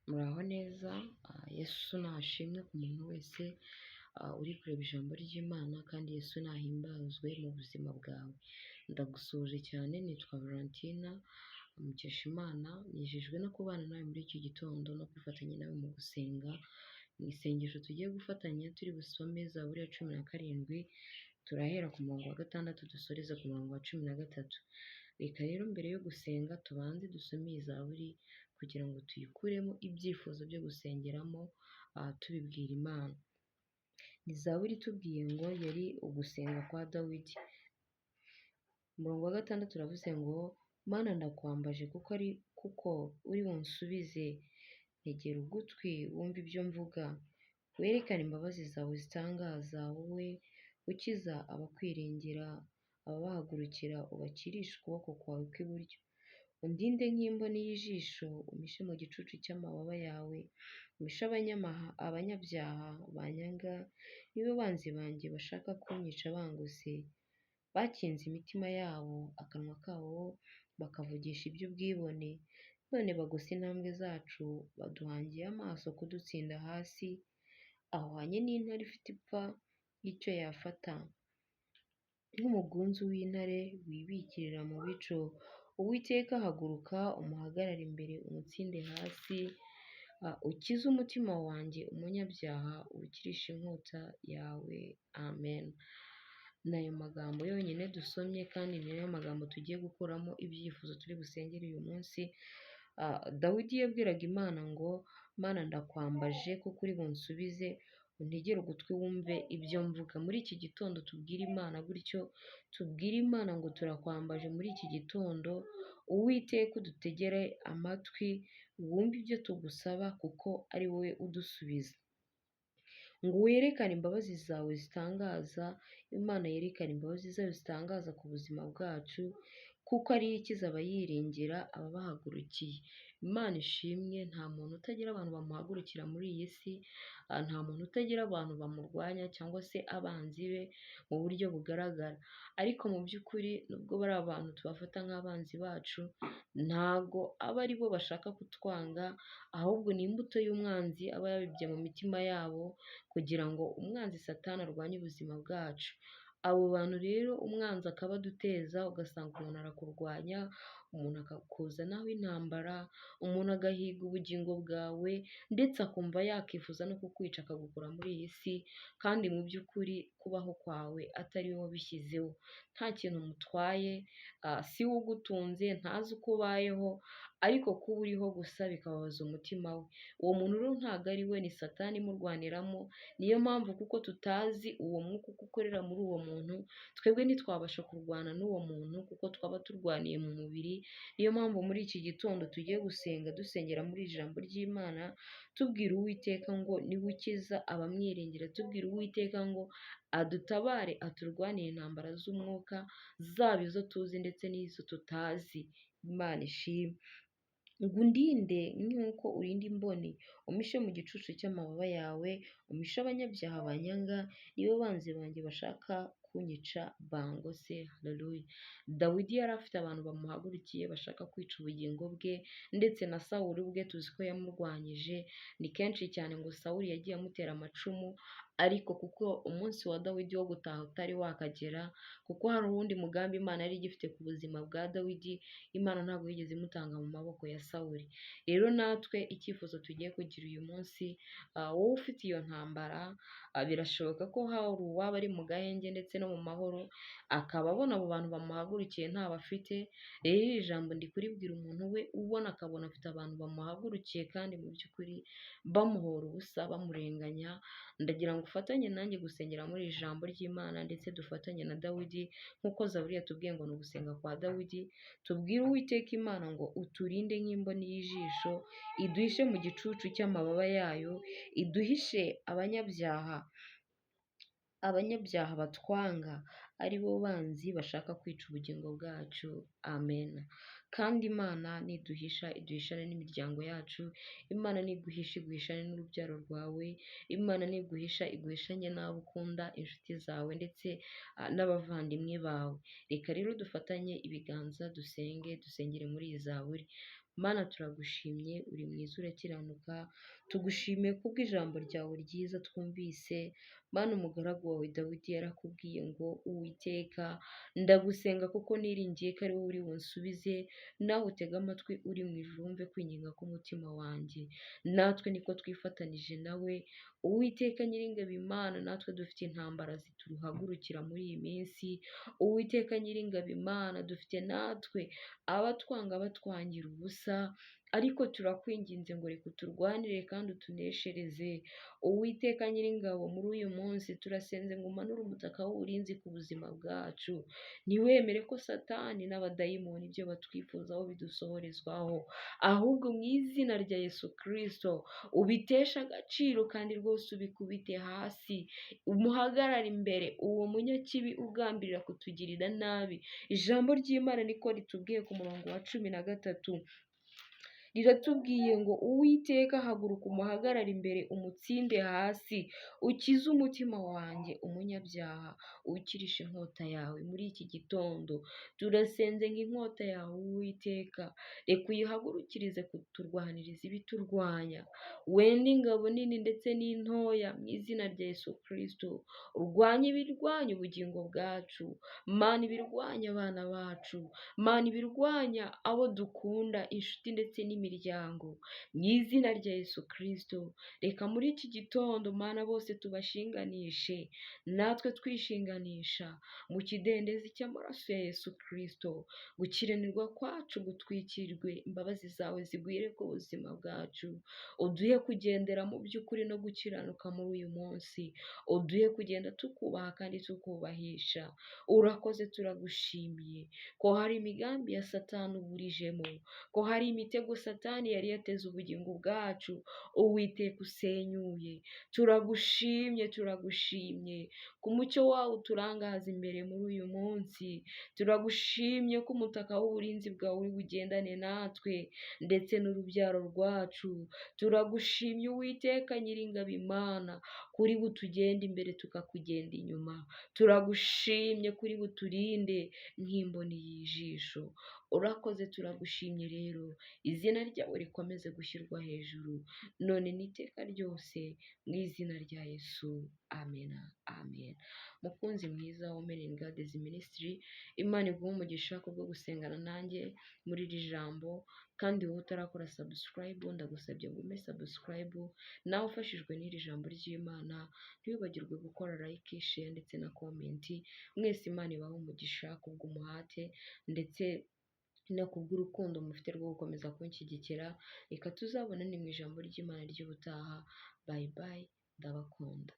Muraho neza, Yesu nashimwe ku muntu wese uri kureba ijambo ry'Imana kandi Yesu nahimbazwe mu buzima bwawe. Ndagusuhuje cyane nitwa Valentina Mukeshimana, nejejwe no kubana nawe muri iki gitondo no kwifatanya nawe mu gusenga, mu isengesho tugiye gufatanya turi busome Zaburi ya 17, turahera ku murongo wa 6 dusoreze ku murongo wa 13. Reka rero mbere yo gusenga tubanze dusome iyi Zaburi kugira ngo tuyikuremo ibyifuzo byo gusengeramo tubibwira Imana. Ni Zaburi itubwiye ngo yari ugusenga kwa Dawidi. Umurongo wa 6 uravuze ngo Mana ndakwambaje kuko uri bunsubize, ntegera ugutwi wumve ibyo mvuga, werekane imbabazi zawe zitangaza, wowe ukiza abakwiringira, ababahagurukira ubakirishe ukuboko kwawe kw'iburyo. Undinde nk'imboni y'ijisho, umpishe mu gicucu cy'amababa yawe, umpishe abanyabyaha banyanga, nibo banzi banjye bashaka kunyica bangose, bakinze imitima yabo, akanwa kabo bakavugisha iby'ubwibone, none bagose intambwe zacu, baduhangiye amaso kudutsinda hasi, ahwanye n'intare ifite ipfa y'icyo yafata, nk'umugunzu w'intare wibikirira mu bico. Uwiteka haguruka umuhagarare imbere umutsinde hasi, ukize umutima wanjye umunyabyaha, uwukirishe inkota yawe. Amen. Ni ayo magambo yonyine dusomye kandi ni nayo magambo tugiye gukuramo ibyifuzo turi busengere uyu munsi. Dawidi yabwiraga Imana ngo Mana ndakwambaje kuko uri bunsubize, untegere ugutwi wumve ibyo mvuga. Muri iki gitondo tubwire Imana gutyo, tubwire Imana ngo turakwambaje muri iki gitondo, Uwiteka udutegere amatwi wumve ibyo tugusaba kuko ari wowe udusubiza. Ngo werekane imbabazi zawe zitangaza, Imana yerekane imbabazi zayo zitangaza ku buzima bwacu, kuko ariyo ikiza abayiringira, ababahagurukiye. Imana ishimwe, nta muntu utagira abantu bamuhagurukira muri iyi si, nta muntu utagira abantu bamurwanya cyangwa se abanzi be mu buryo bugaragara. Ariko mu by'ukuri nubwo bari abantu tubafata nk'abanzi bacu, ntago aba ari bo bashaka kutwanga, ahubwo ni imbuto y'umwanzi aba yabibye mu mitima yabo kugira ngo umwanzi Satani arwanye ubuzima bwacu. Abo bantu rero umwanzi akabaduteza, ugasanga umuntu arakurwanya, umuntu akakuzanaho intambara, umuntu agahiga ubugingo bwawe, ndetse akumva yakifuza no kukwica akagukura muri iyi si, kandi mu by'ukuri kubaho kwawe atari we wabishyizeho. Nta kintu umutwaye, si we ugutunze, ntazi uko ubayeho, ariko kuba uriho gusa bikababaza umutima we. Uwo muntu rero ntabwo ari we, ni Satani imurwaniramo, niyo mpamvu kuko tutazi uwo mwuka uko ukorera muri uwo muntu, twebwe ntitwabasha kurwana n'uwo muntu kuko twaba turwaniye mu mubiri. Niyo mpamvu muri iki gitondo tugiye gusenga dusengera muri iri jambo ry'Imana, tubwira Uwiteka ngo niwe ukiza abamwiringira, tubwira Uwiteka ngo adutabare aturwanire intambara z'umwuka, zaba izo tuzi ndetse n'izo tutazi. Imana ishimwe. Ngo undinde nk'uko urinda imboni, umpishe mu gicucu cy'amababa yawe, umpishe abanyabyaha banyanga, nibo banzi banjye bashaka kunyica bangose. Haleluya. Dawidi yari afite abantu bamuhagurukiye bashaka kwica ubugingo bwe, ndetse na Sawuli ubwe tuzi ko yamurwanyije. Ni kenshi cyane ngo Sawuli yagiye amutera amacumu, ariko kuko umunsi wa Dawidi wo gutaha utari wakagera, kuko hari uwundi mugambi Imana yari igifite ku buzima bwa Dawidi, Imana ntabwo yigeze imutanga mu maboko ya Sawuli. Rero natwe icyifuzo tugiye kugira uyu munsi, wowe ufite iyo ntambara, birashoboka ko hari uwaba ari mu gahenge ndetse no mu mahoro, akaba abona abo bantu bamuhagurukiye ntabo afite. Rero iri jambo ndi kuribwira umuntu we ubona akabona afite abantu bamuhagurukiye kandi mu by'ukuri bamuhora ubusa, bamurenganya. Ndagira ngo ufatanye nanjye gusengera muri iri jambo ry'Imana, ndetse dufatanye na Dawidi nk'uko Zaburi yatubwiye ngo ni ugusenga kwa Dawidi. Tubwire Uwiteka Imana ngo uturinde nk'imboni y'ijisho, iduhishe mu gicucu cy'amababa yayo, iduhishe abanyabyaha batwanga, ari bo banzi bashaka kwica ubugingo bwacu. Amen. Kandi Imana niduhisha, iduhishane n'imiryango yacu. Imana niguhisha, iguhishane n'urubyaro rwawe. Imana niguhisha, iguhishanye n'abo ukunda, inshuti zawe ndetse n'abavandimwe bawe. Reka rero dufatanye ibiganza dusenge, dusengere muri iyi Zaburi. Mana turagushimye, uri mwiza urakiranuka, tugushimiye kubw'ijambo ryawe ryiza twumvise. Mana umugaragu wawe Dawidi yarakubwiye ngo Uwiteka ndagusenga kuko niringiye ko ari wowe uri bunsubize, nawe utege amatwi uri mu ijuru wumve kwinginga k'umutima wanjye. Natwe niko twifatanije nawe, Uwiteka Nyiringabo Imana, natwe dufite intambara zituruhagurukira muri iyi minsi. Uwiteka Nyiringabo Imana, dufite natwe abatwanga batwangira ubusa, ariko turakwinginze ngo reka uturwanire kandi utuneshereze. Uwiteka Nyiringabo, muri uyu munsi turasenze ngo umanure umutaka w'uburinzi ku buzima bwacu, ntiwemere ko Satani n'abadayimoni ibyo batwifuzaho bidusohorezwaho, ahubwo mu izina rya Yesu Kristo ubiteshe agaciro kandi rwose ubikubite hasi, umuhagarare imbere uwo munyakibi ugambirira kutugirira nabi. Ijambo ry'Imana niko ritubwiye ku murongo wa 13, riratubwiye ngo Uwiteka haguruka umuhagarare imbere umutsinde hasi, ukize umutima wanjye umunyabyaha, ukirishe inkota yawe. Muri iki gitondo turasenze ngo inkota yawe Uwiteka reka uyihagurukirize kuturwaniriza ibiturwanya, wende ingabo nini ndetse n'intoya mu izina rya Yesu Kristo, urwanye ibirwanya ubugingo bwacu, Mana ibirwanya abana bacu, Mana ibirwanya abo dukunda, inshuti ndetse n'imiryango, mu izina rya Yesu Kristo. Reka muri iki gitondo Mana bose tubashinganishe, natwe twishinganisha mu kidendezi cy'amaraso ya Yesu Kristo. Gukiranirwa kwacu gutwikirwe, imbabazi zawe zigwire ku buzima bwacu, uduhe kugendera mu by'ukuri no gukiranuka muri uyu munsi, uduhe kugenda tukubaha kandi tukubahisha. Urakoze, turagushimiye ko hari imigambi ya Satani uburijemo, ko hari imitego Satani yari yateze ubugingo bwacu, Uwiteka usenyuye. Turagushimye, turagushimye ku mucyo wawe uturangaza imbere muri uyu munsi. Turagushimye ko umutaka w'uburinzi bwawe uri bugendane natwe ndetse n'urubyaro rwacu. Turagushimye Uwiteka Nyiringabo Imana, kuri butugende imbere tukakugenda inyuma. Turagushimye kuri buturinde nk'imboni y'ijisho. Urakoze, turagushimye rero, izina ryawe rikomeze gushyirwa hejuru none n'iteka ryose, mu izina rya Yesu, amena, amen. Mukunzi mwiza wa Women in God Ministry, Imana iguhe umugisha kubwo gusengana nanjye muri iri jambo, kandi wowe utarakora subscribe ndagusabye ngo umpe subscribe. Nawe ufashijwe n'iri jambo ry'Imana ntiwibagirwe gukora like, share ndetse na comment. Mwese Imana ibahe umugisha kubw'umuhate ndetse no kubw'urukundo mufite rwo gukomeza kunshyigikira. Reka tuzabonane mu ijambo ry'Imana ry'ubutaha. Bye bye, ndabakunda.